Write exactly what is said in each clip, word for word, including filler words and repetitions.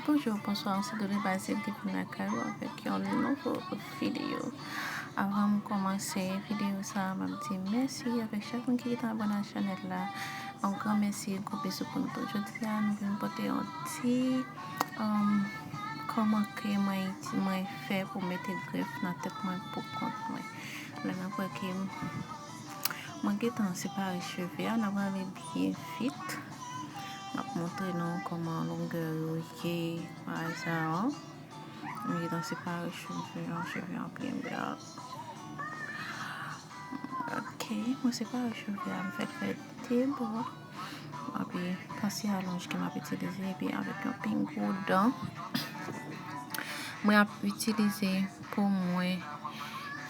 Bonjou, bonswa, se Dodo Bazil ki vin lakay ou avèk yon nouvo videyo. Avan m kòmanse videyo sa a, m ap di mèsi avèk chak moun ki gentan abòne ak chanèl la. Yon gran mèsi, gwo bizou pou nou tout. Jodi a, nou vin pote yon ti, um, kòman ke mwen, mwen fè pou mete grèf nan tèt mwen pou kont mwen. La n ap wè ke mwen gentan separe cheve a, n ap rale byen vit. M ap montre nou kòman longè yo ye, bagay sa yo. Mwen gentan separe cheve an, cheve an byen bèl. Ok, mwen separe cheve a, m fè l fè de bò. Epi, pase alonj ke m ap itilize, epi avèk yon pengou dan. Mwen ap itilize pou mwen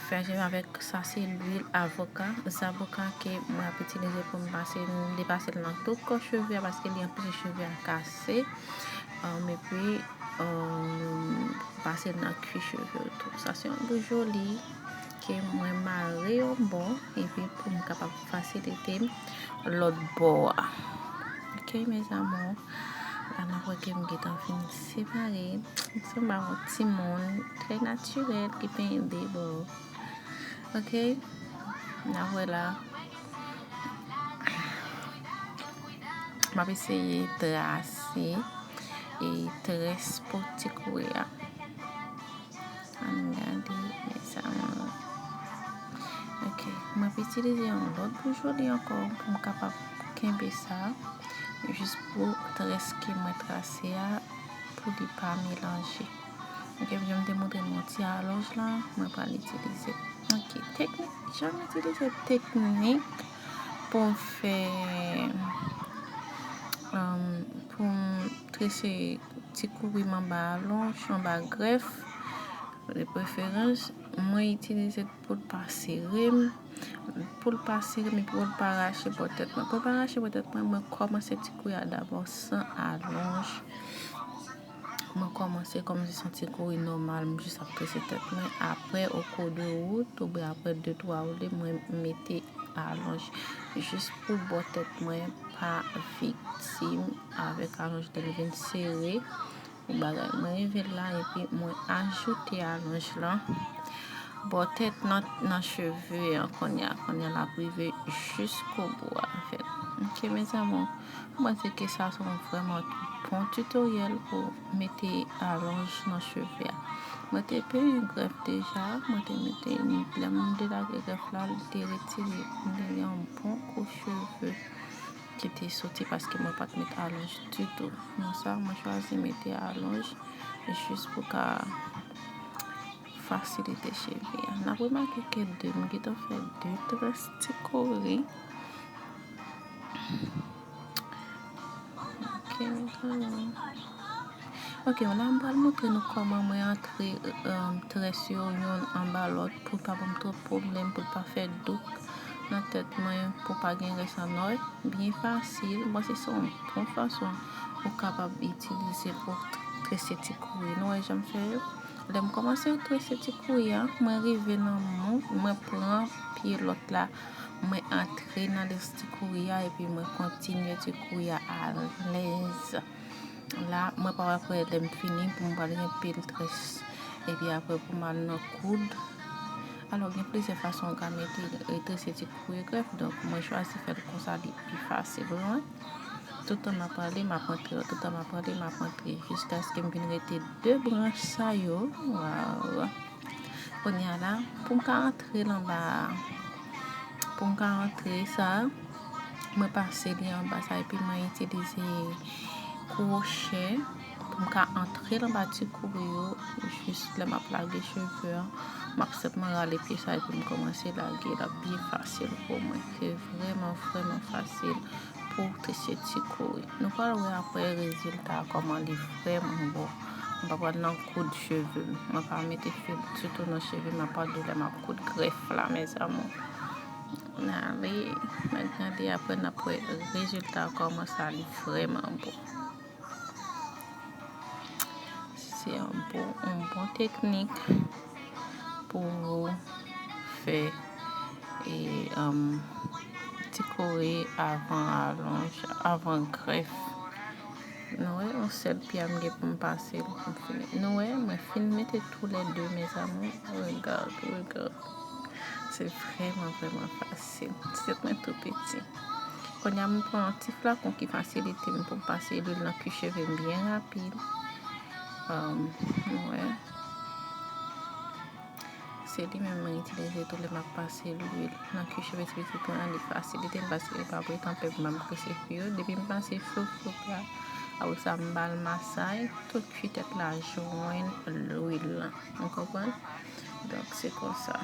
fè cheve avèk sa, se lwil avoka, zaboka ke mwen ap itilize pou m pase, m depase l nan tout kò cheve a, paske li anpeche cheve a kase. Um, epi, um, pase l nan kwi cheve yo tou. Sa se yon boujoli ke mwen mare yon bò, epi pou m kapab fasilite m lòt bò a. Ok, mes amours, la n ap wè ke m gentan fin separe. M sanble ak yon timoun trè natirèl ki penyen de bò. Ok, n ap wè la. M ap eseye trase e très pou ti kouri a. Ann gade, mes amours. Ok, mwen ap itilize yon lòt boujoli ankò pou m kapab kenbe sa, jis pou très ke mwen trase a, pou li pa melanje. Ok, jan m te montre nou ti alonj la, mwen pral itilize. Ok, teknik, jan m itilize teknik pou m fè, um, pou m trese ti kouri m anba alonj, anba grèf, de preferans, mwen itilize pou l pa sere m, pou l pa sere m, epi pou l pa rache bò tèt mwen. Pou l pa rache bò tèt mwen, mwen kòmanse ti kouri a dabò san alonj. Mwen kòmanse kòmanse santi kouri nòmal, m jis ap trese tèt mwen. Apre, au cours de route, oubyen apre de twa woule, mwen mete alonj jis pou bò tèt mwen pa viktim avèk alonj lè l vin sere ou bagay. Mwen rive la, epi mwen ajoute alonj lan bò tèt nan, nan cheve an kounye a. Kounye a l ap rive jiskobou a, anfèt. Ok, mes amours, mwen panse ke sa se yon vrèman bon tutoriel pou mete alonj nan cheve a. Mwen te penyen grèf deja, mwen te mete, lè m delage grèf la, li te retire yon bon kou cheve ki te soti paske mwen pa t met alonj ditou. Non, sa, mwen chwazi mete alonj jis pou ka fasilite cheve a. N ap remake ke de, m gentan fè de très ti kouri. Ok, mes amours. Ok, la m pral montre nou kòman mwen antre, um, très yo youn anba lòt pou l pa ban m twòp pwoblèm, pou l pa fè douk nan tèt mwen, pou pa gen rès an òy. Byen fasil. Bon, se, se yon bon fason ou kapab itilize pou trese ti kouri. Nou wè jan m fè yo? Lè m kòmanse trese ti kouri a, mwen rive nan moun, mwen pran pye lòt la, mwen antre nan lès ti kouri a, epi mwen kontinye ti kouri a alèz. La, mwen pa wè apre lè m fini pou m pral gen pil très. Epi apre pou m al nan koud. Alò, gen plizyè fason ou ka mete, e, trese ti kouri grèf, donk mwen chwazi fè l konsa, li pi fasil pou mwen. Toutan m ap pale, m ap antre, toutan m ap pale, m ap antre, jiskaske m vin rete de branch sa yo. Waw! Kounye a la, pou m ka antre l anba, pou m ka antre sa, mwen pase li anba sa, epi mwen itilize kwochè pou m ka antre l anba ti kouri yo, jis lè m ap lage cheve a, m ap senpman rale pye sa, epi m kòmanse lage, l ap byen fasil pou mwen. Se vrèman, vrèman fasil pou trese ti kouri. Nou pral wè apre rezilta a kòman li vrèman bon. Mwen pa pral nan koud cheve m. Mwen pa mete fil ditou nan cheve m, apa doulè m ap koud grèf la, mes amours. N ale, n al gade apre n ap wè rezilta a kòman sa li vrèman bon. Se yon bon, yon bon teknik pou fè, e, um, ti kouri avan alonj, avan grèf. Nou wè, yon sèl pye a m gen pou m pase l pou m fini. Nou wè, mwen fin mete tou lè de, mes amours. Regard, regard. Se vrèman, vrèman fasil. Tèt mwen tou piti. Kounye a, m pran yon ti flakon ki fasilite m pou m pase lwil nan kwi cheve m byen rapid. Um, nou wè. Se li menm mwen itilize tou lè m ap pase lwil nan kwi cheve ti pitit mwen an, li fasilite m paske li pa pote tan pèp m ap prese kwi yo. Depi m pase floup floup la, apre sa m ba l masaj, tout kwi tèt la jwenn lwil lan. Ou konprann? Donk, se konsa.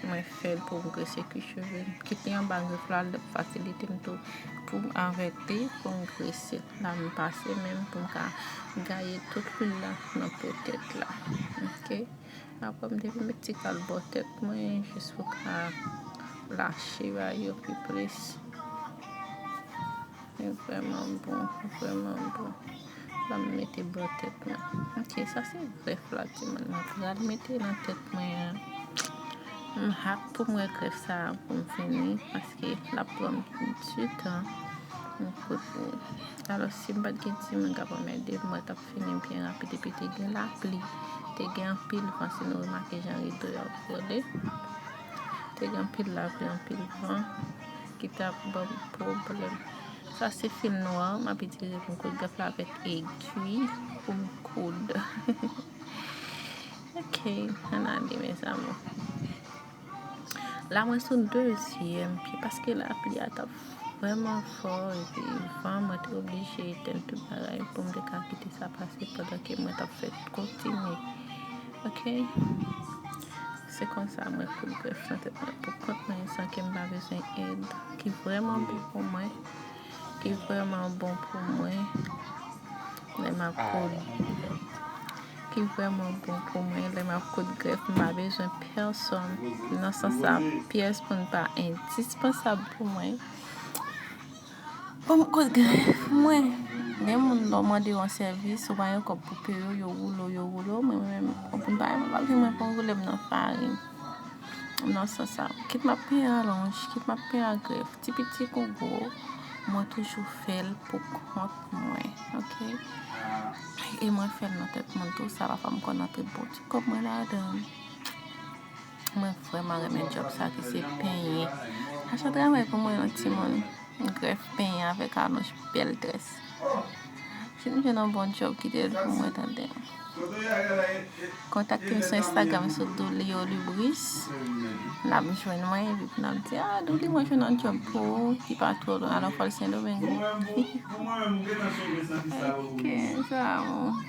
Mwen fè l pou m grese kwi cheve m. Kit li anba gref la, l fasilite m tou pou m avèk li, pou m grese. La, m pase men m pou m ka gaye tout lwil la nan po tèt la. Oke? Apre, m te met ti kal bò tèt mwen, jis pou ka lache ba yo pi plis. Li vrèman bon, li vrèman bon. La, m mete bò tèt mwen. Oke, sa se gref la, timoun. Mwen pral mete nan tèt mwen an. M hâte pou m wè gref sa a pou m fini, paske l ap pran m du tan. M koute. Alò, si m pa t gen timoun k ap anmède m, mwen t ap fini byen rapid. Epi te gen lapli, te gen anpil van, si nou remake jan rido yo ap vole. Te gen anpil lapli, anpil van ki t ap ban m pwoblèm. Sa se fil nwa, m ap itilize pou m koud gref la avèk egi pou m koud. Oke, ann ale, mes amours. La, mwen sou dezyèm pye, paske lapli a t ap vrèman fò, epi van, mwen te oblije etenn tout bagay pou m te ka kite sa pase pandan ke mwen t ap fè kontinye. Oke? Se konsa mwen koud gref nan tèt mwen pou kont mwen san ke m pa bezwen èd, ki vrèman bon pou mwen, ki vrèman bon pou mwen. Lè m ap koud, ki vrèman bon pou mwen. Lè m ap koud gref, m pa bezwen pèsòn. Nan sans sa, pyès moun pa endispansab pou mwen. Pou m koud gref mwen, gen moun lè w mande yo yon sèvis, ou pa gen kòb pou peye yo, yo woule w, yo woule w. Mwen menm, pou m pa, mwen pa vle mwen pou woule m nan farin. Nan sans sa, kit m ap peye alonj, kit m ap peye gref, ti piti kou gwo, mwen toujou fè l pou kont mwen, oke? E mwen fè l nan tèt mwen tou, sa pafwa m konn antre bon ti kòb mwen ladan l. Mwen vrèman renmen djòb sa ki se penyen. Achte yon travay pou mwen non timoun. Gref penyen avèk alonj bèl drès. Si nou jwenn yon bon djòb, kite l pou mwen tande. Kontakte m sou Instagram sou Doulio Lubris. N ap jwenn mwen epi n ap di, ah, Douli, mwen jwenn yon djòb pou ou ki pa twò lwen. Alò, fò l Sendomeng wi. Oke, sa bon.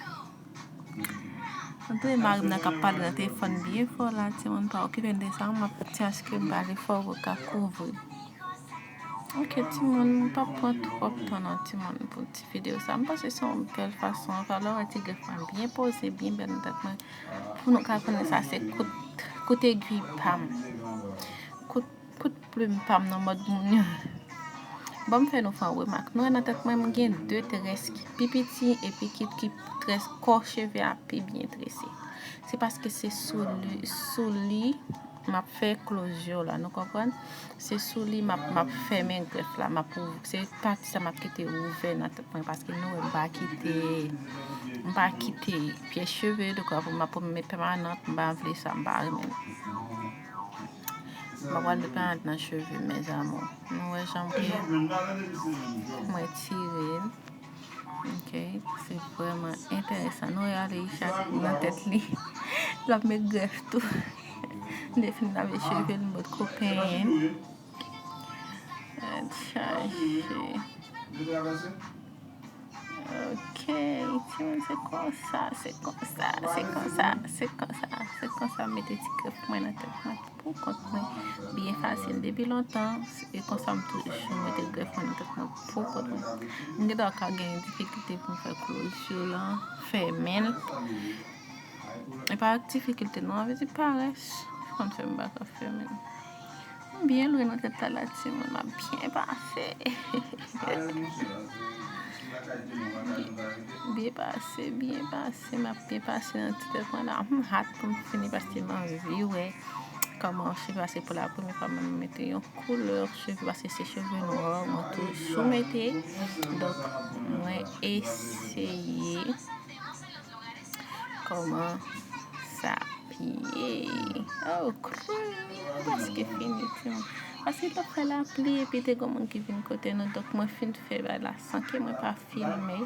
Antre mari m nan k ap pale nan telefòn byen fò la, timoun pa okipe l de sa, m ap tchèche ke m pale fò pou ka kouvri. Oke, timoun, m p ap pran twòp tan non, timoun, pou ti videyo sa. M panse se yon bèl fason, anfè lè w wè ti gref mwen byen poze, byen bèl nan tèt mwen, pou nou ka konnen sa se kout, kout egwi pa m. Kout kout plim pa m nan mòd moun yo. Bon, m fè nou fè yon remak. Nou wè nan tèt mwen, m gen de très ki pi piti epi ki, ki très kò cheve a pi byen trese. Se paske se sou li, sou li m ap fè klozyon la, nou konprann? Se sou li m ap, m ap fèmen gref la, m ap ouv-, se pati sa m ap kite ouvè nan tèt mwen, paske nou wè m pa kite, m pa kite pyès cheve, donk, m ap, m ap met pèmanant, m pa vle sa, m pa renmen. M pa pral met pèmanant nan cheve m, mes amours. Nou wè jan m gen, mwen tire l. Oke, se vrèman enteresan. Nou wè Aleisha nan tèt li. L ap met gref tou. Li fin lave cheve l, m potko penyen l. Tèt chaje. Oke, timoun, se konsa, se konsa, se konsa, se konsa, se konsa m mete ti gref mwen nan tèt mwen pou kont mwen. Byen fasil. Depi lontan, se konsa m toujou mete gref mwen nan tèt mwen pou kont mwen. M gen dwa ka gen difikilte pou m fè klozyon lan, fèmen l. E pa ak difikilte non, anvi di parès ki konn fè m pa ka fèmen l. M byen lwen nan tèt la la, timoun, m ap byen pase. Byen pase, byen pase, m ap byen pase nan ti tèt mwen la. M hat pou m fini paske m anvi wè Kòman cheve a se pou la premye fwa mwen mete yon koulè cheve, paske se cheve nwa mwen toujou mete. Donk, mwen eseye kòman sa ap ye. Oh, krou, prèske fini, ti moun. Paske t ap fè lapli, epi te gen moun ki vin kote nou, donk mwen fin fè bagay la san ke mwen pa filme.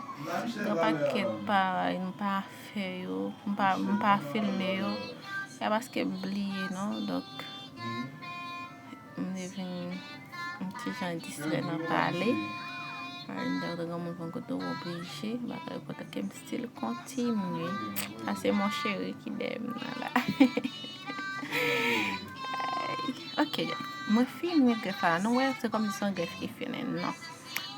Gen pakèt bagay m pa fè yo, m pa, m pa filme yo. Se pa paske m bliye, non, donk, m te vin yon ti jan distrè nan pale. Ann, donk, gen moun konn kote w oblije, bagay yo kontan ke m still kontinye. Sa se mon cheri ki dèyè m nan la. Ay, ok, mwen fin met grèf la. Nou wè, se kòmsi se yon grèf ki fini. Non.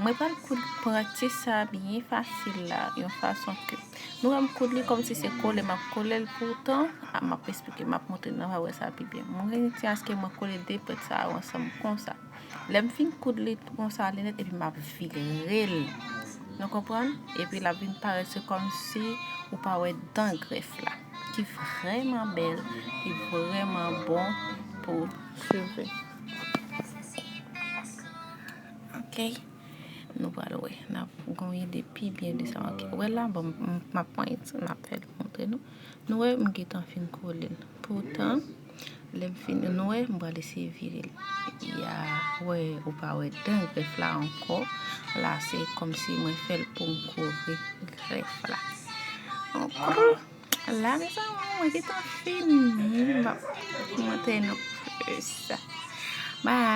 Mwen pral koud pran ti sa byen fasil la, yon fason ke nou wè m koud li kòmsi se kole m ap kole l, poutan, a, m ap esplike, m ap montre nou, n a wè sa pi byen. Mwen gen ti aske mwen kole de pwent sa yo ansanm konsa. Lè m fin koud li konsa, li nèt, epi m ap vire l. Nou konprann? Epi l ap vin parèt se kòmsi ou pa wè dan grèf la, ki vrèman bèl, ki vrèman bon pou cheve. Ok. Nou pral wè. N ap gon ide pi byen de sa. Ok. Wè la, bon, m, m ap pran yon ti, m ap fè l montre nou. Nou wè, m gentan fin kole l. Poutan, lè m fini, nou wè, m pral eseye vire l. Ya, wè, ou pa wè dan grèf la ankò. La, se kòmsi mwen fè l pou m kouvri grèf la. Ankò. La, mezanmi, mwen gentan fini. M ap montre nou plis. Bye.